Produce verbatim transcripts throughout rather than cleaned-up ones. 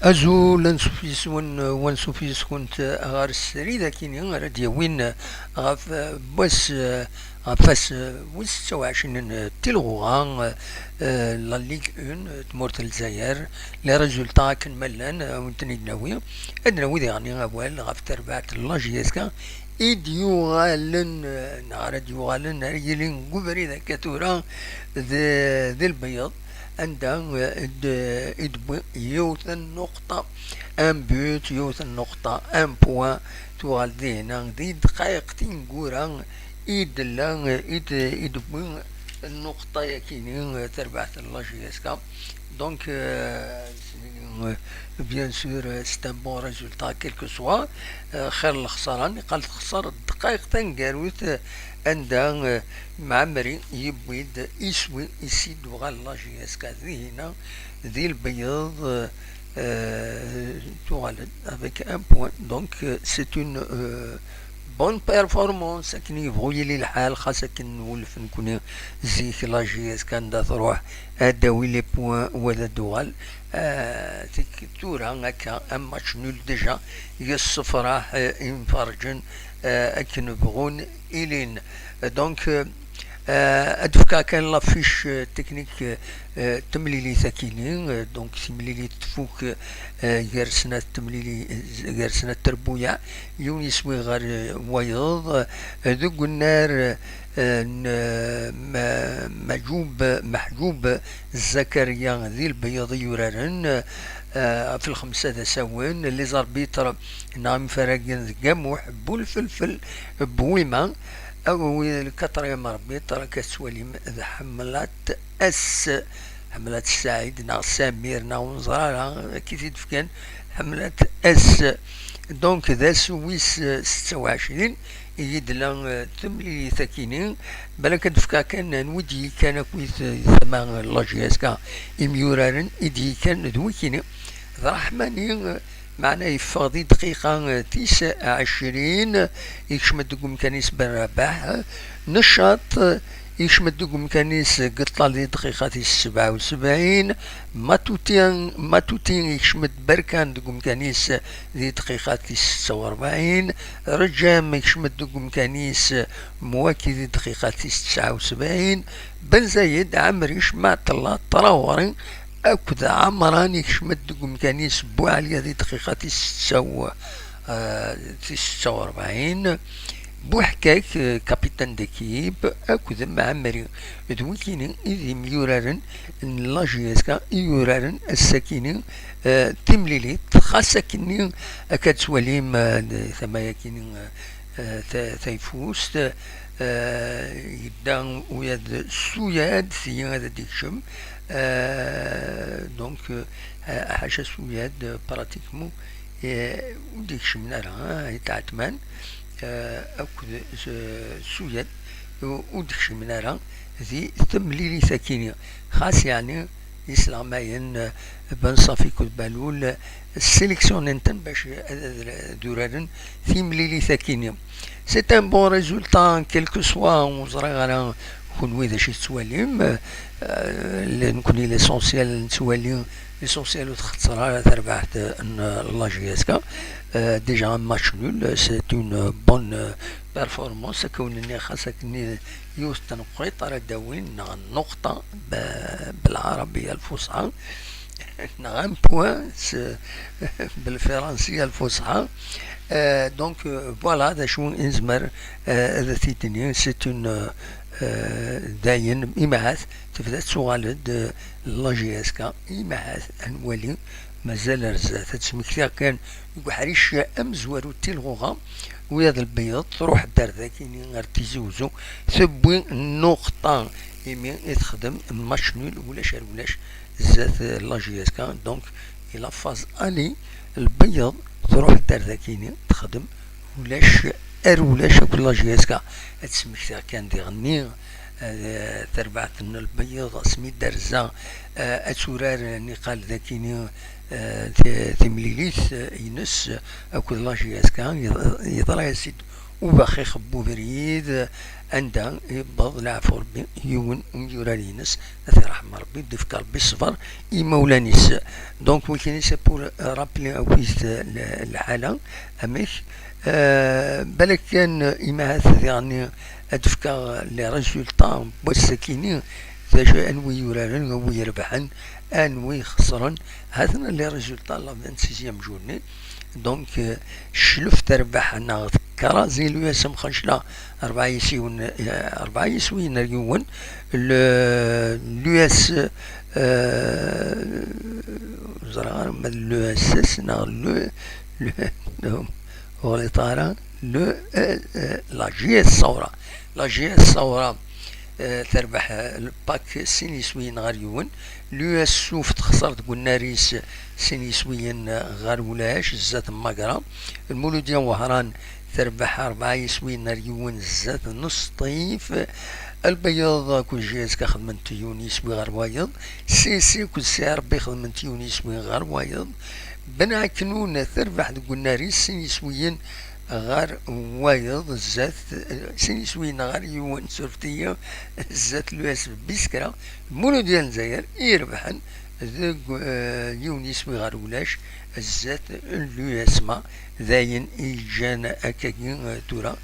Azul, ansuf yes-wen, wansuf yes-kunt ɣer srid akini ara d-yawin ɣef wass, ɣef wass wis setta u ɛecrin n tilɣuɣa, eh, la Ligue un, tmurt n Lezzayer, les résultats akken ma llan, eh, ad wen-ten-id-nawi. Ad nawi diɣen awal ɣef terbaɛt n la J S K i d-yuɣalen, eh, neɣ ara d-yuɣalen, ara yilin deg ubrid akka tura d, di Lbeyyeḍ, anda, eh, d, i d-wwi yiwet n nnuqṭa, un but, yiwet n nnuqṭa, un point, tuɣal dihina di ddqayeq tineggura i d-tella, eh, i d-, i d-tewwi nnuqṭa-yakini, eh, terbaɛt n la J S K. Donc, euh, c'est, euh, bien sûr, euh, c'est un bon résultat, quel que soit. Euh, xir lexsara, niqal texser ddqayeq taneggarut, euh, anda, euh, Mɛemmri yewwi-d iswi, iswi d-tuɣal la J S K dihina, di Lbeyyeḍ, euh, euh, tuɣal-d avec un point. Donc, euh, c'est une, euh, bonne performance, akken yebɣu yili lḥal, xas akken nwulef nekni zik la J S K anda truḥ ad d-tawi les points u ad d-tuɣal. Ah, tik-, tura akka, un match nul déjà, yessefraḥ, eh, imferrǧen, eh, akken bɣun ilin. Donc, eh, eh, ad d-fkeɣ kan la fiche, eh, technique, eh, eh, temlilit akini, eh, donc timlilit tfuk, eh, gar snat temlili-, gar snat trebbuyaɛ, yiwen yeswi ɣer, eh, wayeḍ, eh, deg unnar, eh, n, eh, Ma-, Maǧub, Meḥǧub Zakariya di Lbeyyeḍ i yuraren, eh, ɣef lxemsa d asawen, les arbitres neɣ imfaragen d Gamuḥ, Bulfelfel, Bwima, awi le quatrième arbitre, akka tettwalim d Ḥemlat S, Ḥemlat Saɛid neɣ Samir neɣ ur neẓri ara, akka i t-id-fkan, Ḥemlat S. Donc, d ass wis, eh, setta u ɛecrin, i d-tella, eh, temlilit akini, balak ad d-fkeɣ kan anwa i d-yekkan akkit, eh, tama n la J S K, imyuraren i d-yekkan d wikini. D Raḥmani, eh, meɛna yeffeɣ di dqiqa, eh, tis ɛecrin, yekcem-d deg umkan-is Ben Rabaḥ, eh, Neccaṭ, eh, yekcem-d deg umkan-is deg ṭṭal di dqiqa tis sebɛa u sebɛin, Matuti, Matuti yekcem-d Berkan deg umkan-is di dqiqa tis setta u rebɛin, Reǧam yekcem-d deg umkan-is Mwaki di dqiqa tis tesɛa u sebɛin, Ben Zayed, Ɛemric, Maɛṭella, Traore akked Ɛemran yekcem-d deg umkan-is Buɛliya di dqiqa tis setta u, eh, tis setta u rebɛin. Buḥkak, eh, capitaine d'équipe, akked Mɛemmri, d wikini i d imyuraren n la J S K i yuraren ass-akini, eh, timlilit, xas akkenni akka ad twalim, eh, tama-yakini, eh, ta-, tayeffust, eh, yedda uyad s uyad, tigi ad d-ikcem, eh, donc, eh, ḥaca s uyad, eh, pratiquement, eh, ur d-ikcmen ara, eh, Ayt Ɛetman, eh, akked s-, s uyad, ur, ur d-kcimen ara di temlilit-akini. Xas yeɛni isleɣmayen, eh, Ben Safi akked Balul, eh, sélectionnen-ten bac ad, ad, ad uraren timlilit-akini. C'est un bon résultat, quel que soit, ur ẓriɣ ara kunwi d acu i tettwalim. Eh, nekkni l'essentiel nettwali, l'essentiel ur txeṣṣer ara terbaɛt n la J S K. Eh, déjà un match nul, c'est une bonne, eh, performance. Akka wen-nniɣ, xas akken yiwet n tenqiḍt ara d-awin, neɣ nnuqṭa, b-, بالعربية الفصحى, neɣ un point s-, بالفرنسية الفصحى. Eh, donc, eh, voilà d acu i nezmer, eh, ad t-id-nini. C'est une, eh, dayen, imɛat, tebda tettuɣal-d, eh, la J S K, imɛat, ad nwali, mazal ar zdat. Ad smektiɣ kan deg uḥric amezwaru n tilɣuɣa, wiyaḍ Lbeyyeḍ, truḥ-d ar dakini, ar Tizi Uzzu, tewwi nnuqṭa, imi i texdem match nul, ulac ar ulac, zdat la J S K. Donc, di la phase aller, Lbeyyeḍ, truḥ-d ar dakini, texdem ulac ar ulac akked la J S K. Ad smektiɣ kan diɣenni, eh, tarbaɛt n Lbeyyeḍ, asmi d-terza, eh, ad turar niqal dakini, eh, ti-, timlilit, eh, ines akked la J S K, yeḍ-, yeḍra-yas-id ubaxix n ubrid, anda yewweḍ, leɛfu Rebbi, yiwen umyurar-ines, ad t-iṛḥem Rebbi, d-ifka Rebbi ṣṣber i imawlan-is. Donc, wikini, c'est pour rappeler akk-is l-, lḥala, amek, euh, balak kan, imahat diɣen ad d-fkeɣ les résultats n wass-akini, d acu, anwi yuraren, anwi irebḥen, anwi ixesren, ha-ten-a les résultats la vingt-sixième journée. Donc, euh, Cclef terbeḥ neɣ tekrazi l'U S M Xencla, rebɛa yiswiyen, euh, rebɛa yiswiyen ar yiwen. Le, l'U S, euh, ur ẓriɣ ara ma d l'U S S neɣ le, le, ur ɣliṭ ara, le, euh, euh, la J S Saoura. La J S Saoura, euh, terbeḥ, euh, le pack sin yiswiyen ɣer yiwen. L'U S Souf texṣer deg unnar-is sin yiswiyen ɣer ulac, zdat Magra. Lmuludya Wehran terbeḥ rebɛa yiswiyen ɣer yiwen, zdat n Sṭif. Lbeyyeḍ akked J S K xedment yiwen yiswi ɣer wayeḍ. C C akked C R B xedment yiwen yiswi ɣer wayeḍ. Ben Aknun terbeḥ deg unnar-is sin yiswiyen ɣer wayeḍ, zdat, sin yiswiyen ɣer yiwen, surfet-iyi, zdat l'U S Biskra. Lmuludya n Lezzayer i irebḥen deg, eh, yiwen yiswi ɣer ulac, zdat l'U S M A. D ayen i yeǧǧan akkagi, eh, tura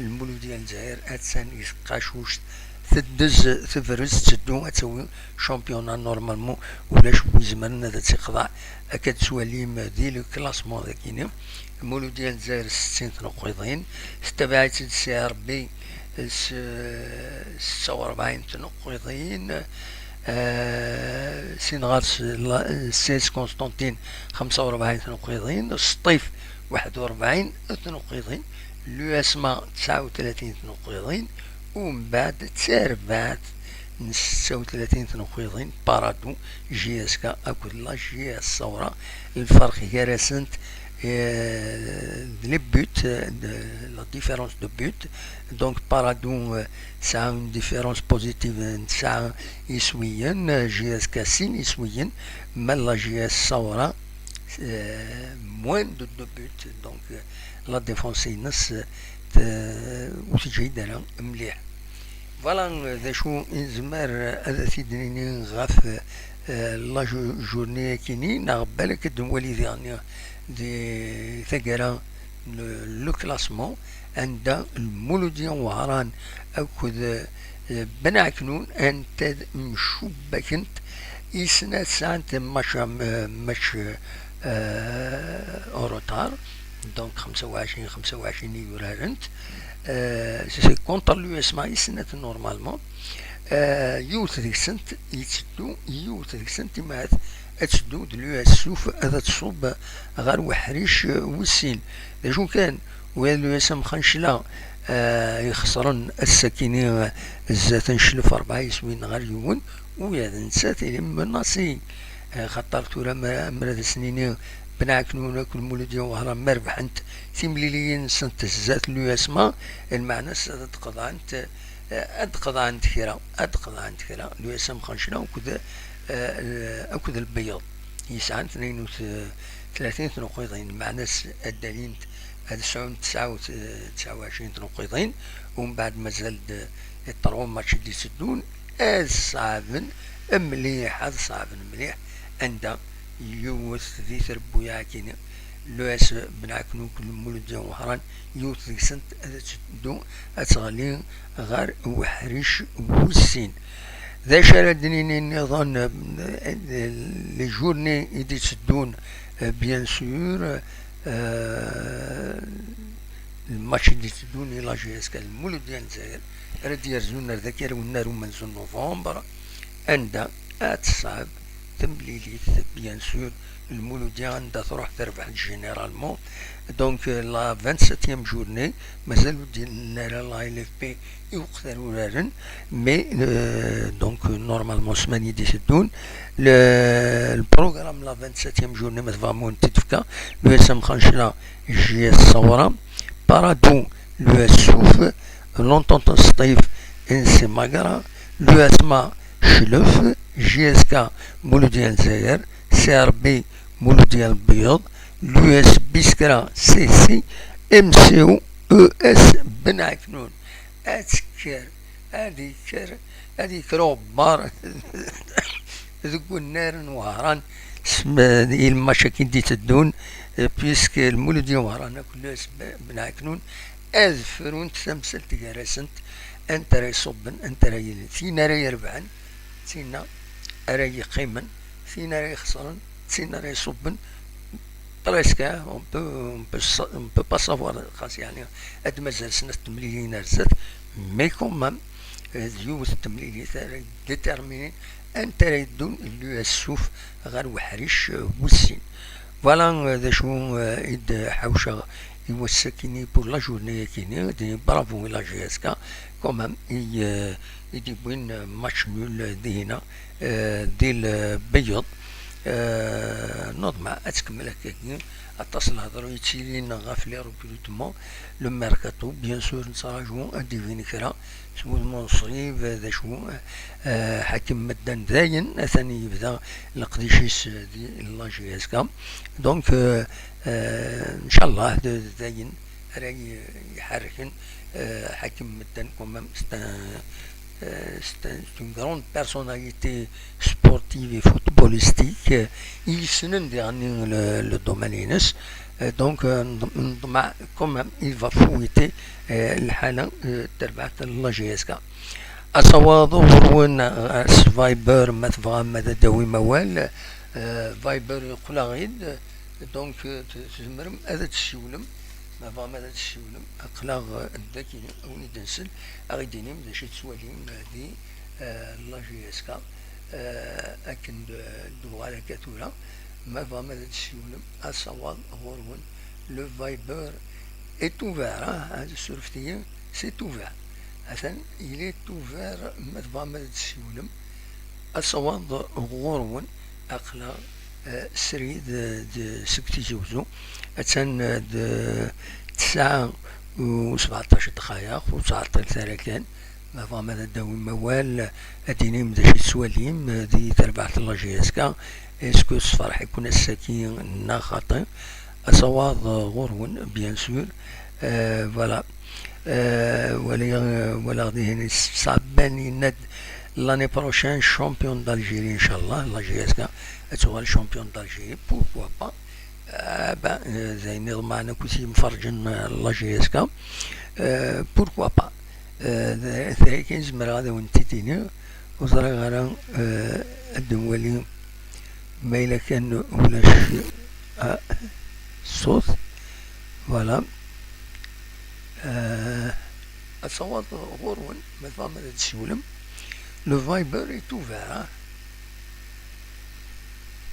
Lmuludya n Lezzayer attan deg tqacuct, teddez, tebrez, tetteddu ad tawi championnat, normalement ulac wi izemren ad tt-iqḍeɛ. Akka d-tettwalim di le classement dagini. Lmuludya n Lezzayer settin tneqqiḍin, tettabaɛ-itt-id C R B s setta u rebɛin tneqqiḍin, eh, sin ɣer-s la-, C S Constantine xemsa u rebɛin tneqqiḍin, Sṭif waḥed u rebɛin tneqqiḍin, l'U S M A tesɛa u tlatin tneqqiḍin, u mbeɛd d tarbaɛt n setta u tlatin tneqqiḍin, Paradou, J S K akked la J S Saoura. Lferq gar-asent, eh, d les buts, eh, de, la différence de but. Donc, Paradou, eh, tesɛa une différence positive n tesɛa iswiyen, eh, J S K sin iswiyen, ma la J S Saoura, eh, moins de deux buts. Donc, eh, la défense-ines, eh, te-, ur teǧhid ara mliḥ. Voilà, eh, d acu i nezmer, eh, ad t-id-nini ɣef, eh, la jou-, journée-akini, neɣ balak ad nwali diɣen di taggara n le classement, anda Lmuludya Wehran akked, eh, Ben Aknun, anta d mcubbakent, i snat sɛant match, eh, match, eh, en retard, donc xemsa u ɛecrin, xemsa u ɛecrin i urarent, eh, c'est contre l'U S M A i snat normalement. Eh, yiwet deg-sent yetteddu, yiwet deg-sent imahat ad teddu d l'U S Souf ad tṣubb ɣer weḥric, eh, wis sin. D acu kan, ula d l'U S M Xancla, eh, ixesren ass-akini, eh, zdat n Cclef rebɛa yiswiyen ɣer yiwen, ula d nettat ili menacée, eh, xaṭer tura ma, mra d as-nini Ben Aknun akked Lmuludya Wehran ma rebḥent timliliyin-nsent zdat l'U S M A, lmeɛna-s ad d-qeḍɛent, eh, ad d-qeḍɛent kra, ad d-qeḍɛent kra, l'U S M Xancla akked, eh, akked Lbeyyeḍ. Yesɛan tnayen u tlatin tnuqiḍin, lmeɛna-s ad d-alint, ad sɛunt tesɛa u, tesɛa u ɛecrin tnuqiḍin, u mbeɛd mazal-d trois match i d-itteddun, ad ṣeɛben mliḥ, ad ṣeɛben mliḥ, anda yiwet di trebbuyaɛ-agi-nni, l'U S M Ben Aknun akked Lmuludya Wehran, yiwet deg-sent ad teddu ad teɣli ɣer weḥric wis sin. D acu ara d-nini nniḍen, eh, les journées i d-itteddun, eh, bien sûr, eh, le match i d-itteddun i la J S K Lmuludya n Lezzayer, ara d-yerzun ar dagi, ar unnar umenzu n novembre, anda ad teṣɛeb temlilit, bien sûr, Lmuludya anda truḥ terbeḥ généralement. Donc, euh, la vingt-septième journée, mazal ur d-yenna ara la L F P i weqt ara uraren, mais, euh, donc, euh, normalement, ssmana i d-iteddun, le, le programme la vingt-septième journée, ma tebɣam ad wen-t-id-fkeɣ, l'U S M Xancla, J S Saoura, Paradou, l'U S Souf, l'Entente Sṭif, N C Magra, l'U S M A Cclef, J S K Muludya n Lezzayer, C R B Muludya n Lbeyyeḍ, l'U S Biskra C C, M C O E S Benɛeknun. Ad tekker, ad yekker, ad yekker uɣebbar deg unnar n Wehran, sma i lmac akin d-iteddun, puisque Lmulud Wehran akked l'U S Benɛeknun ad frunt tamsalt gar-asent, anta ara iṣubben, anta ara yilin, tin ara irebḥen, d tinna ara yeqqimen, tin ara ixesren, d tin ara iṣubben. Presque, on peut, on peut, on peut pas savoir, xas yeɛni ad mazal snat temlilin ar zdat, mais quand même, d yiwet n temlilit ara déterminer anta ara yeddun l'U S Suf ɣer uḥric wis sin. Voilà d acu i d-ḥawceɣ i wass-akini pour la journée-akini. Bravo i la J S K quand même, i d-yewwin match nul dihina, di Lbeyyeḍ. Neḍmeɛ ad tkemmel akkagi. Aṭas n lhedra yettilin ɣef les recrutements, le mercato, bien sûr nettraǧu ad d-ibin kra s wudem unṣib d acu. Ḥakim Meddan dayen atan yebda leqdic-is di la J S K. Donc, ncallah dayen ara iḥerrken Ḥakim Meddan quand même, c'est un, c'est une grande personnalité sportive et footballistique, i yessnen diɣen le, le domaine-ines. Donc, neḍmeɛ quand même il va fouetter lḥala n terbaɛt n la J S K. Asawaḍ ɣur-wen s Viber ma tebɣam ad d-tawim awal. Viber yeqqel-aɣ-id. Donc, tzemrem ad d-tessiwlem. Ma tebɣam ad d-tessiwlem, aql-aɣ dagi, a wen-id-nsel, a ɣ-id-inim d acu i tettwalim di la J S K. Akken d-uɣal akka tura, ma tebɣam ad d-tessiwlem, asawaḍ ɣur-wen. Le Viber est ouvert, surfet-iyi, c'est ouvert. Atan, il est ouvert, ma tebɣam ad d-tessiwlem, asawaḍ ɣur-wen. Aql-aɣ srid seg Tizi Uzzu, attan d tesɛa u sbeɛṭac dqayeq, ur ttɛeṭṭilet ara kan. Ma tebɣam ad d-tawim awal, ad d-tinim d acu i tettwalim di terbaɛt n la J S K. Est-ce que tessefreḥ-iken ass-agi neɣ xaṭi? Asawaḍ ɣur-wen, bien sûr. Voilà. Walaɣ dihin Saban yenna-d l'année prochaine champion d'Algérie, inchallah, la J S K ad tuɣal champion d'Algérie, pourquoi pas? Ben, d ayen iḍemɛen akk s yimferǧen n la J S K. Pourquoi pas? D ayen kan zemreɣ ad awen-t-id-iniɣ. Ur ẓriɣ ara, ad nwali ma yella kan ulac ṣṣut. Voilà. Asawaḍ ɣur-wen, ma tebɣam ad d-tessiwlem. Le Viber est ouvert, hein.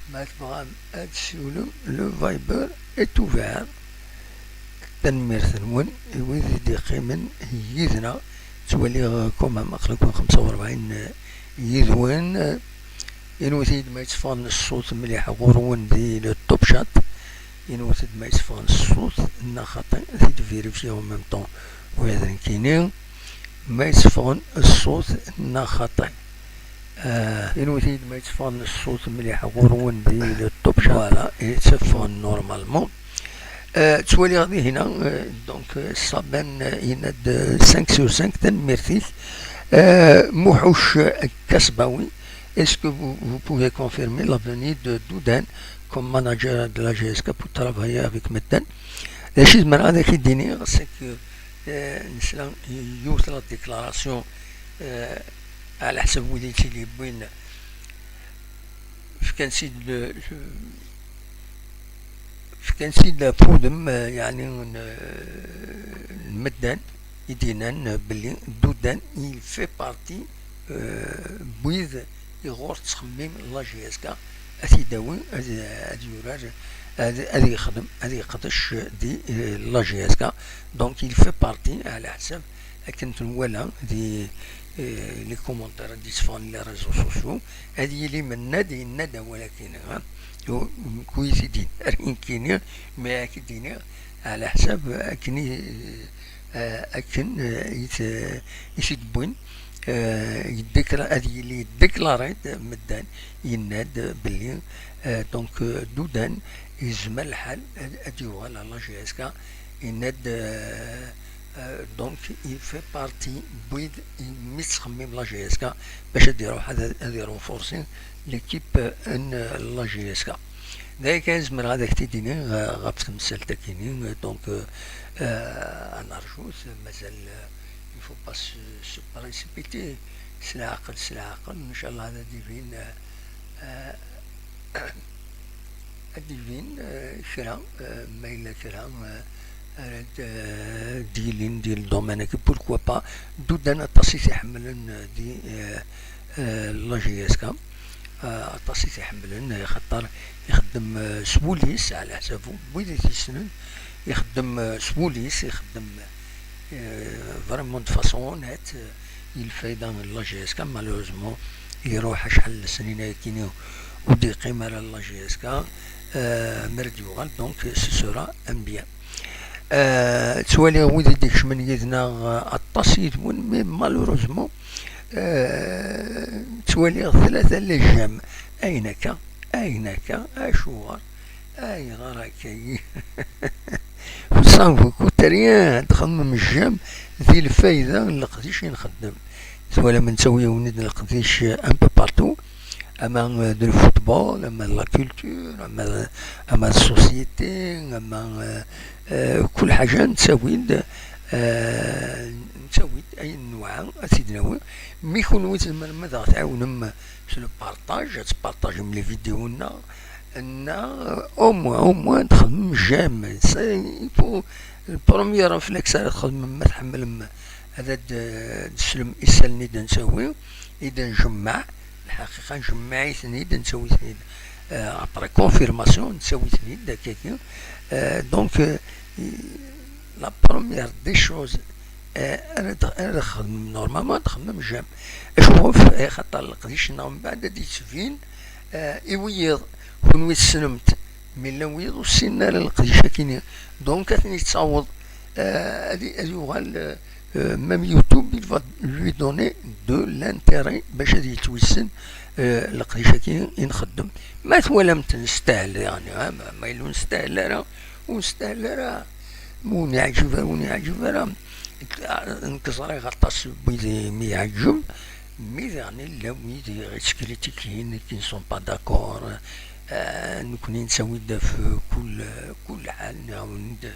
Ma tebɣam ad d-tessiwlem, le Viber est ouvert. Tanemmirt-nwen i wid i d-yeqqimen yid-neɣ. Ttwaliɣ quand même aql-iken xemsa u rebɛin yid-wen. Inwet-iyi-d ma yetteffɣen ṣṣut mliḥ ɣur-wen di le Top Chat. Inwet-d ma yetteffɣen ṣṣut neɣ xaṭi, ad t-id-vérifier en même temps. Ula d nekkini ma yetteffɣen ṣṣut neɣ xaṭi. Inwet-iyi-d ma yetteffɣen ṣṣut mliḥ ɣur-wen di le Top Chat. Voilà, yetteffɣen normalement. Ttwaliɣ dihina, donc, Saban yenna-d cinq sur cinq, tanemmirt-ik. Muḥuc Kasbawi, est-ce que vous, vous pouvez confirmer la venue de Doudan comme manager de la J S K pour travailler avec Meddan? D acu i zemreɣ ad ak-id-iniɣ, c'est que nesla yiwet la déclaration, ɛla ḥsab wid i tt-id-yewwin, fkan-tt-id, fkan-tt-id ɣef wudem, yeɛni n, n medden i d-yennan belli Doudan il fait partie, n wid iɣur tettxemmim la J S K, ad t-id-awi, ad, ad yurar, ad, ad yexdem, ad yeqdec di la J S K. Donc il fait partie, ɛla ḥsab akken t-nwala di les commentaires i d-yetteffɣen les réseaux sociaux, ad yili menna-d yenna-d awal-agi, nekk ur yi-t-id-yenna ara nekkini, mais ad k-id-iniɣ ɛla ḥsab akken i, akken i t-, i t-id-wwin, ad yili déclaré-d medden, yenna-d belli, donc, Doudan yezmer lḥal ad, ad yuɣal ɣer la J S K, yenna-d, Euh, donc, il fait partie n wid imi tettxemmim la J S K bac ad iruḥ ad, ad irenforsi l'équipe n la J S K. D aya kan zemreɣ ad ak-t-id-iniɣ, euh, ɣef temsalt-akini. Donc, euh, euh, ad nerjut, mazal, euh, il faut pas se, se précipiter. S leɛqel, s leɛqel, ncallah ad d-ibin, euh, euh, ad d-ibin, euh, kra, euh, ma yella kra, euh, ara d, euh, d-yilin di ldomaine-agi, pourquoi pas. Dudan aṭas i t-iḥemmlen, euh, di, euh, euh, la J S K. Euh, aṭas i t-iḥemmlen, euh, xaṭer ixeddem, euh, s wul-is, ɛla ḥsab wid i t-yessnen, ixeddem, euh, s wul-is, ixeddem, euh, vraiment de façon honnête, euh, i lfayda n la J S K. Malheureusement, iruḥ acḥal n lesnin ayakini ur d-yeqqim ara la J S K. Euh, mi ara d-yuɣal, donc, ce sera un bien. Euh, ttwaliɣ wid i d-ikecmen yid-neɣ, euh, aṭas yid-wen, mais malheureusement, euh, ttwaliɣ tlata les j'aime. Ayen akka, ayen akka, acuɣer? Ayɣer akka? Vous savez, coûte rien, ad txedmem j'aime di lfayda n leqdic i nxeddem. Twalam, nettawi-awen-d leqdic, euh, un peu partout, ama, euh, de football, ama de la culture, ama, ama de société, ama, euh, euh, kul ḥaǧa nettawi-d, euh, nettawi-d ayen nwɛa ad t-id-nawi. Mi kunwi tzemrem ad aɣ-tɛiwnem s le partage, ad tpartajem les vidéos-nneɣ, neɣ, euh, au moins, au moins, txedmem j'aime. C'est, il faut, le premier réflexe ara txedmem ma tḥemmlem ad d-, d-teslem isallen i d-nettawi, i d-njemmeɛ, lḥaqiqa njemmeɛ-iten-id, nettawi-ten-id, euh, après confirmation, nettawi-ten-id, akkagi. Euh, donc, euh, la première des choses, euh, ara d-, ara txedmem normalement, ad txedmem j'aime. Acuɣef? Eh, xaṭer leqdic-nneɣ mbeɛd ad d-yettbin, euh, i wiyiḍ, kunwi tessnem-t, mi llan wiyiḍ ur ssinen ara leqdic-akini. Donc, ad ten-yettaweḍ, euh, ad, ad yuɣal, euh, euh, même YouTube, il va lui donner de l'intérêt bac ad yettwissen, euh, leqdic-agi i nxeddem. Ma twalam-t nestahel, yeɛni, ah, ma, ma yella ur nestahel ara, ur nestahel ara, ma ur neɛǧib ara, ur neɛǧib ara. Nekk ẓriɣ aṭas n wid i mi yeɛǧeb, mi daɣen llan wid i ɣ-yettkritikin, qui ne sont pas d'accord. Euh, nekkni nettawi-d ɣef kul, kul ḥal, nɛawen-d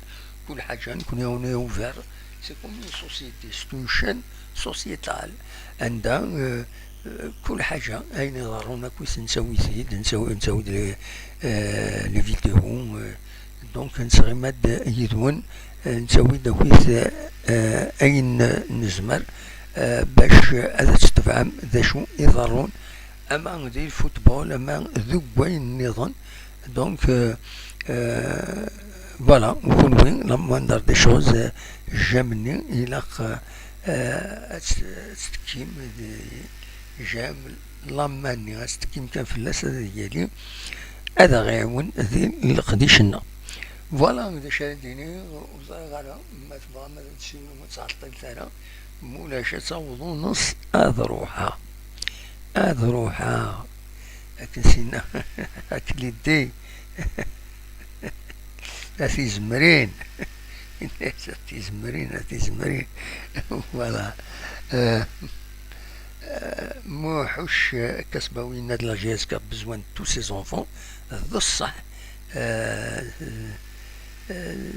kul ḥaǧa, nekkni on est ouvert. C'est comme une société, c'est une chaîne sociétale. Anda, euh, euh, kul ḥaǧa, ayen iḍerrun akk, nettawi-t-id, nettawi, nettawi-d les, euh, les vidéos, euh, donc nettɣima-d yid-wen, euh, nettawi-d akk-it, euh, ayen nezmer, euh, bac ad tetebɛem d acu iḍerrun, ama di football, ama deg wayen nniḍen. Donc, euh, euh, voilà, kunwi, la moindre des choses, euh, j'aime-nni, ilaq, euh, euh, ad t-, ad tettekkim di j'aime, la main-nni, ad tettekkim kan fell-as, ad yali, ad aɣ-iɛiwen di leqdic-nneɣ. Voilà, d acu ara d-iniɣ, ur ẓriɣ ara ma tebɣam ad tessiwlem, ur ttɛeṭṭilet ara, ma ulac ad taweḍ uneṣ, ad ruḥeɣ. Ad ruḥeɣ. Akken sinna, akken l'idée. A tizemrin. A tizemrin, a tizemrin. Voilà. Euh, euh, Muḥuc, euh, Kasbawi, de la J S K a besoin de tous ses enfants. D ṣṣeḥ. Euh, euh,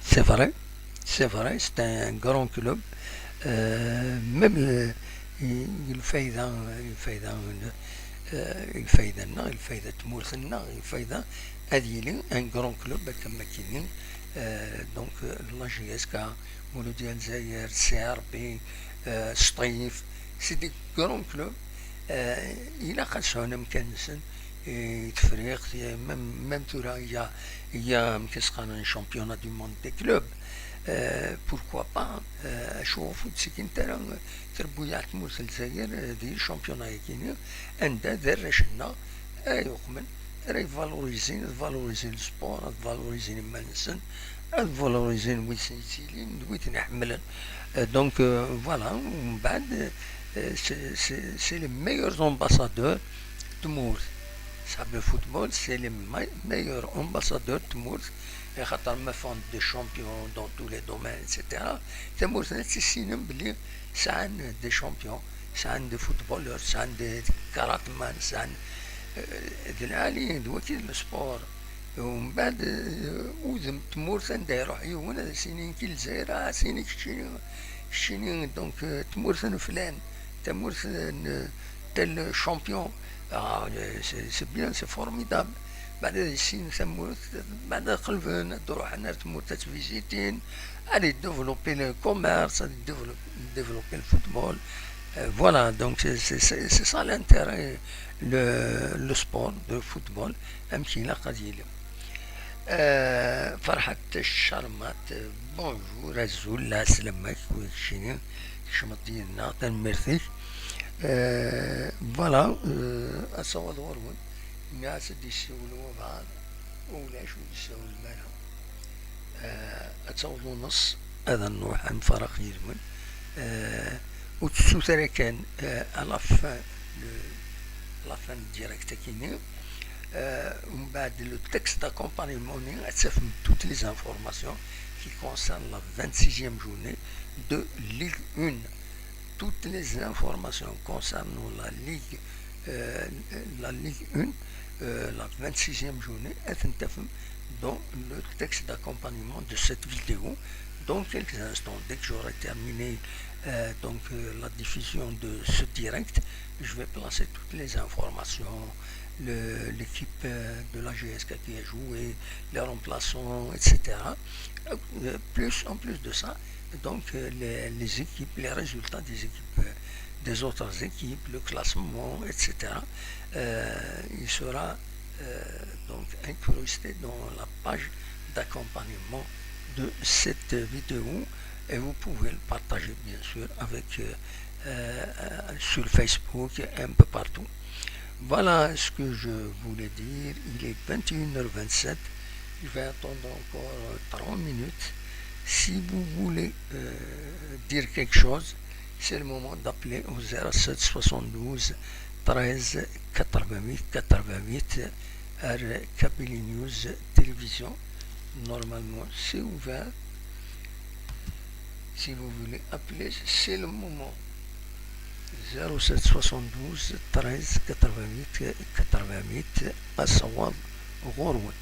c'est vrai. C'est vrai, c'est un grand club. Euh, même le, i, i lfayda, i lfayda, euh, i lfayda-nneɣ, i lfayda n tmurt-nneɣ, i lfayda ad yili un grand club, akka am wakken-nni. Euh, donc, euh, la J S K, Mouloudia Lezzayer, C R B, euh, Sṭif, c'est des grands clubs. Euh, ilaq ad sɛun amkan-nsen i Tefriqt, même, même tura, il y a, il y a, amek i s-qqaren, championnat du monde des clubs. Euh, pourquoi pas? Euh, acuɣef ur ttekkin ara trebbuyaɛ n tmurt n Lezzayer, euh, di championnat-agi-nni, anda d arrac-nneɣ ay uqmen ara yvalorisin, ad valorisin le sport, ad valorisin iman-nsen, ad valorisin wid sen-yettilin, d wid ten-iḥemmlen. Euh, donc, euh, voilà, mbeɛd, euh, c'est, c'est, c'est les meilleurs ambassadeurs de tmurt. Ṣṣḥab le football, c'est les me-, meilleurs ambassadeurs de tmurt. Axaṭer ma ffɣen des champions dans tous les domaines, et cetera, tamurt-nni ad tissinem belli sɛan des champions, sɛan des footballeurs, sɛan des karatman, sɛan, eh, d lɛali, d waki d le sport. Umbeɛd, eh, udem n tmurt anda iruḥ yiwen ad as-yini nekk i Lezzayer, ah, ad as-yini keččini, keččini, donc, eh, tmurt n flan, tamurt n tel champion. Ah, c'est, c'est bien, c'est formidable. Beɛd ad issin tamurt, beɛd ad qelben, ad ruḥen ar tmurt ad tvizitin, ad développer le commerce, ad dévelop-, développer le football. Euh, voilà, donc c'est, c'est, c'est, c'est ça l'intérêt, le, le sport de football, amek ilaq ad yili. Euh, Ferḥat Charmat, bonjour, azul, lɛeslama-k, keččini, kecmeḍ yid-neɣ, tanemmirt-ik. Euh, voilà, euh, ad taweḍ ɣur-wen. Nniɣ-as ad d-yessiwel wabɛaḍ, ulac ur d-yessawel ara. Euh, ad taweḍ uneṣ, ad nruḥ ad nfaraq yid-wen. Euh, ur tettut ara kan, euh, à la fin, le, la fin n direct-agi-nni. Euh, umbeɛd, le texte d'accompagnement-nni, ad tafem toutes les informations qui concernent la vingt-sixième journée de Ligue un. Toutes les informations concernant la Ligue, euh, la Ligue un, euh, la vingt-sixième journée, ad tent-tafem dans le texte d'accompagnement de cette vidéo. Dans quelques instants, dès que j'aurai terminé, euh, donc, euh, la diffusion de ce direct, je vais placer toutes les informations, le, l'équipe, euh, de la G S K qui a joué, les remplaçants, et cetera. Euh, plus, en plus de ça, donc, euh, les, les équipes, les résultats des équipes, euh, des autres équipes, le classement, et cetera. Euh, il sera, euh, donc incrusté dans la page d'accompagnement de cette vidéo et vous pouvez le partager bien sûr avec, euh, euh, sur Facebook et un peu partout. Voilà ce que je voulais dire. Il est vingt et une heures vingt-sept. Je vais attendre encore trois minutes. Si vous voulez, euh, dire quelque chose, c'est le moment d'appeler au zéro sept soixante-douze treize quatre-vingt-huit quatre-vingt-huit, ar Kabylie News Télévision. Normalement, c'est ouvert. Si vous voulez appeler, c'est le moment. Zéro sept soixante-douze treize quatre-vingt-huit quatre-vingt-huit, ad taweḍ ɣur-wen.